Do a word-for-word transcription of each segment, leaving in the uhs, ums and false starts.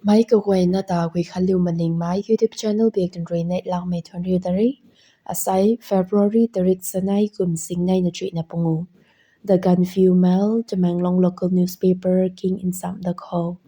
Mei kaguayna ta Guikhanliu Malingmei YouTube channel bak tun rui neihlamei thuanriu ta re. Asei February tarik sanei kum singnei na chuihna pungu. The Gaanphiu Mail, Tamenglong local newspaper king nsam da khou.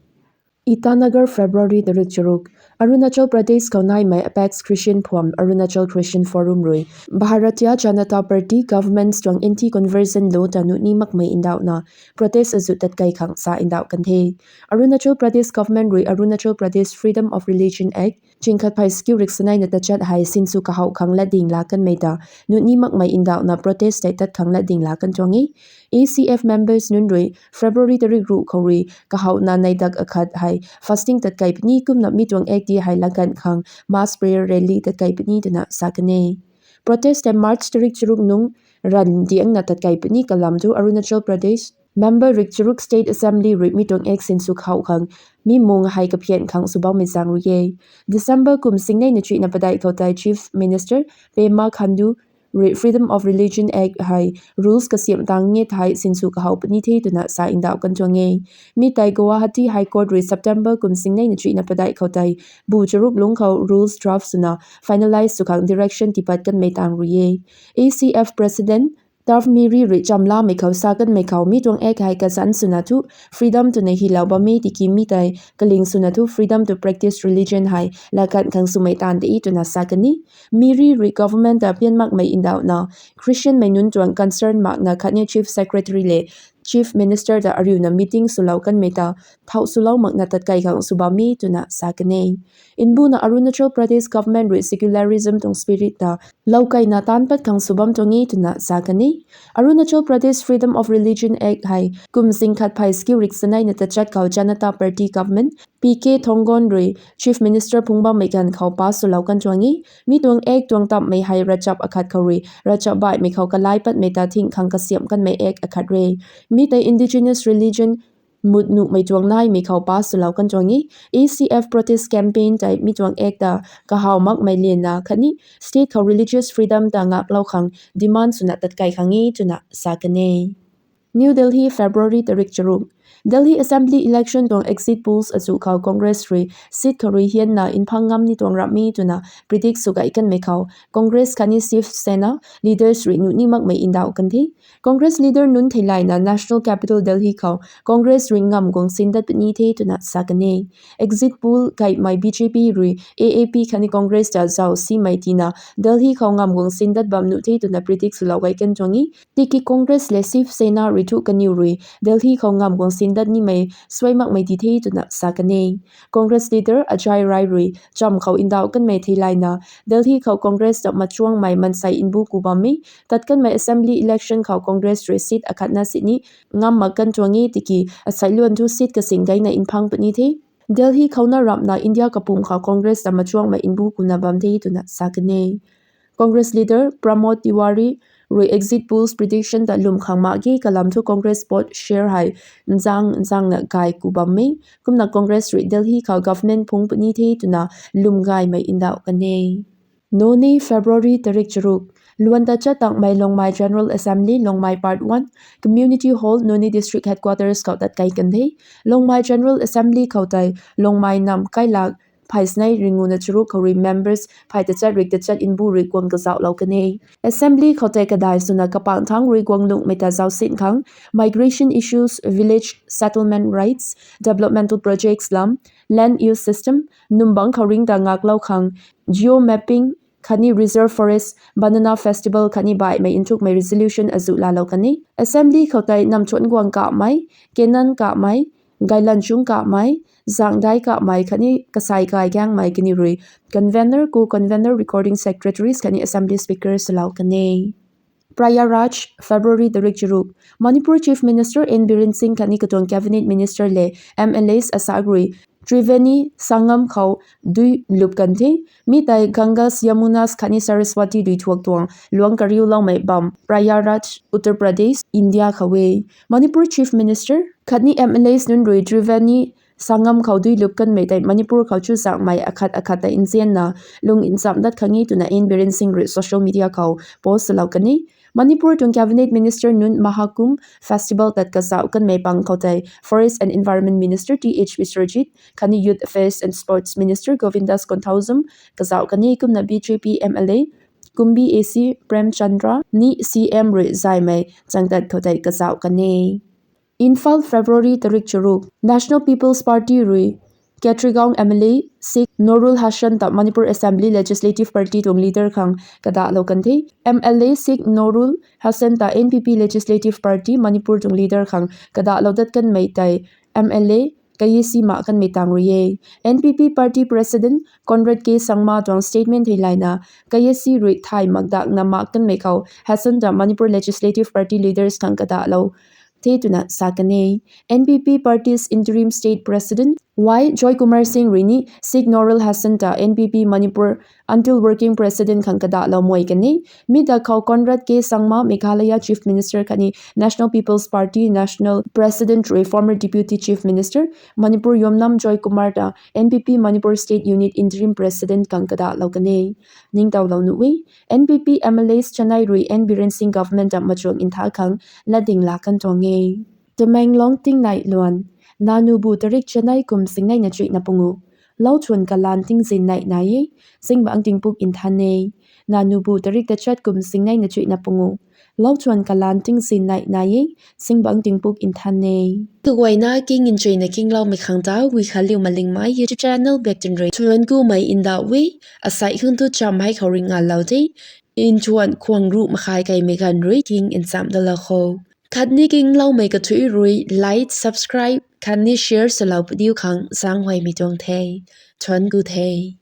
Itanagar, February tarik charuk. Arunachal Pradesh khou naimei Apex Christian phuam, Arunachal Christian Forum rui Bharatiya Janata Party government tuang anti-conversion law ta nuh ni makmei ndauhna protest azuh tatkei khang sa ndauh kan the. Arunachal Pradesh government rui Arunachal Pradesh Freedom of Religion Act, chingkhat phey skiu rik sanei na tachat hei sinsw kahouh khang latding la kanmei ta nuh ni makmei ndauhna protest tei tat khang latding la kan tuang e. A C F members nunc rui February tarik ruh khou rui kahouhna nei dak akhat hei fasting tatkei puni kumna mi tuang act hei lagan khang mass prayer rally tatkei puni twna sa kan e. Protest tei March tarik charuk nung ran diangna tatkei puni kalam thu Arunachal Pradesh member rik charuk State Assembly rui mi tuang act sinsw kahouh khang mi mung hei kaphian khang sw bammei zaeng rui e. December kum singnei na chuihna padeih khou tei Chief Minister Pema Khandu rui Freedom of Religion Act hei rules kasiamh tang nge thei sinsw kahouh puni the twna sa ndauh kan tuang e. Mi tei Guwahati High Court rui September kum singnei na chuihna padeih khou tei bu charuk lungc khou rules draft swna finalize sw khang direction tipat kanmei tang rui e. A C F President Tav Miri rui chamlamei khou sa kanmei khou mi tuang act hei kazanc swna thu freedom twna hilou bam e tiki mi tei kaling swna thu freedom to practice religion hei lagan khang swmei taanv de twna sa kan e. Miri rui government ta pian makmei ndauhna Christian mei nunc tuang concern makna khatni Chief Secretary le Chief Minister ta ariuna meeting swlou kanmei ta thau swlou makna tatkei khang sw bam e twna sa kan e. Mbuna Arunachal Pradesh government rui secularism tuang spirit ta loukeina taanc pat khang sw bam tuang e twna sa kan e. Arunachal Pradesh Freedom of Religion Act hei kum singkhat phey skiu rik sanei na tachat khou Janata Party government P K Thonggon rui Chief Minister phung bammei ganv khou pass swlou kan tuang e. Mi tuang act tuang tammei hei ravchap akhat khou rui ravchap baihmei khou kalai patmei ta thing khang kasiamh kanmei act akhat re. Mi tei indigenous religion mut nuhmei tuang naimei khou pass swlou kan tuang e. A C F protest campaign tei mi tuang act ta kahaw makmei lianna khatni state khou religious freedom ta ngaklou khang demand swna tatkei khang e twna sa kan e. New Delhi, February tarik charuk. Delhi Assembly election tuang exit polls azuh khou Congress rui seat khou rui hianna mphang ngam ni tuang ramh e twna predict sw gay kanmei khou Congress khatni Shiv Sena leaders rui nuh ni makmei ndauh kan the. Congress leader nunc theilayna National Capital Delhi khou Congress rui ngam guang sindat puni the twna sa kan e. Exit poll kaimei B J P rui A A P khatni Congress ta zau simei tina Delhi khou ngam guang sindat bam nuh the twna predict swlou gay kan tuang e. Tiki Congress le Shiv Sena rui thu kaniw rui Delhi khou ngam guang sindat nimei suai makmei di the twna sa kan e. Congress leader Ajay Rai rui cham khou ndauh kanmei theilayna Delhi khou Congress ta machuangmei mansei mbu ku bam e. Tat kanmei assembly election khou Congress rui seat akhatna sini ngam mak kan tuang e tiki asei luan thu seat kasing gayna mphang puni the. Delhi khou na ramhna India kapum khou Congress ta machuangmei mbu kuna bam the twna sa kan e. Congress leader Pramod Tiwari rui exit polls prediction ta lwm khang mak ge kalam thu Congress vote share hei nzang nzangna gay ku bam e. Kumna Congress rui Delhi khou government phung puni the twna lwm gaymei ndauh kan e. Noney, February tarik charuk. Luan ta chat tangmei Longmai General Assembly, Longmai Part one, Community Hall, Noney District Headquarters khou tatkei kan the. Longmai General Assembly khou tei Longmai nam kailak phey snei ringuna charuk khou rui members phey tachat rik tachat mbu rui guang kazauhlou kan e. Assembly khou tei kadai swna kapang thangc rui guang lungmei ta zausin khang migration issues, village settlement rights, developmental projects lam, land use system, numbang khou ringc ta ngaklou khang, geo mapping khatni reserve forest, banana festival khatni baihmei nthukmei resolution azuh laalou kan e. Assembly khou tei Namchon Guang Kamei, Kenan Kamei, Gailanchung Kamei, Zangdai Kamei khatni Kasai Kai Gangmei kaniw rui convener, co-convener, recording secretaries khatni assembly speaker swlou kan e. Prayagraj, February tarik charuk. Manipur Chief Minister N Biren Singh khatni katuang Cabinet Minister le M L As asak rui Triveni Sangam khou dui lup kan the. Mi tei Gangas, Yamunas khatni Saraswati dui thuak tuang luang kariuloumei bam Prayagraj, Uttar Pradesh, India khou e. Manipur Chief Minister khatni M L As nunc rui Triveni Sangam khou dui lup kanmei tei Manipur khou chuzangmei akhat akhat ta nzianna lung ncham dat khang e twna N Biren Singh rui social media khou post lou kan e. Manipur tuang Cabinet Minister nunc Mahakumbh Festival tat kazauh kanmei pang khou tei Forest and Environment Minister Th Biswajit khatni Youth Affairs and Sports Minister Govindas Konthoujam kazauh kan e. Kumna B J P M L A Kumbi A C Prem Chandra ni C M rui zaymei changtat khou tei kazauh kan e. Imphal, February tarik charuk. National People's Party rui Katrigaon M L A Sheikh Noorul Hassan ta Manipur Assembly Legislative Party tuang leader khang kadahlou kan the. M L A Sheikh Noorul Hassan ta N P P Legislative Party Manipur tuang leader khang kadahlou dat kanmei tei M L A kayasi mak kanmei tang rui e. N P P Party President Conrad K Sangma tuang statement hei layna, kayasi rui thay makdakna mak kanmei khou Hassan ta Manipur Legislative Party leaders khang kadahlou the twna sa kan e. N P P Party's Interim State President Y Joykumar Singh rui ni Sheikh Noorul Hassan ta N P P Manipur until Working President khang kadahlou muai kan e. Mi da khou Conrad K Sangma, Meghalaya Chief Minister khatni National People's Party National President rui former Deputy Chief Minister Manipur Yumnam Joykumar ta N P P Manipur State Unit Interim President khang kadahlou kan e. Ningtowlou nuh e, N P P M L As chanei rui N Biren Singh government ta machuang ntha khang latding laa kan tuang e. Tamenglong tingnei luan. Nanubu tarik chanei kum singnei na chuihna pungu. Lauchuan kalan tingzin nei nai e, zingbangc tingpuk nthan e. Nanubu tarik tachat kum singnei na chuihna pungu. Lauchuan kalan tingzin nei nai e, zingbangc tingpuk nthan e. Kaguayna king nchuina kingloumei khang ta Guikhanliu Malingmei YouTube channel bak tin rui thuan kumei ndauh e. Asei khang tu cham hei khou ri ngalou de. Nthuan khwang ruh makhai kaimei ganv rui king nchamh dalou kho. Khatni kingloumei kathuic rui like, subscribe khatni share swlou padiu khang zaenghuaymei tuang the. Thuan ku the.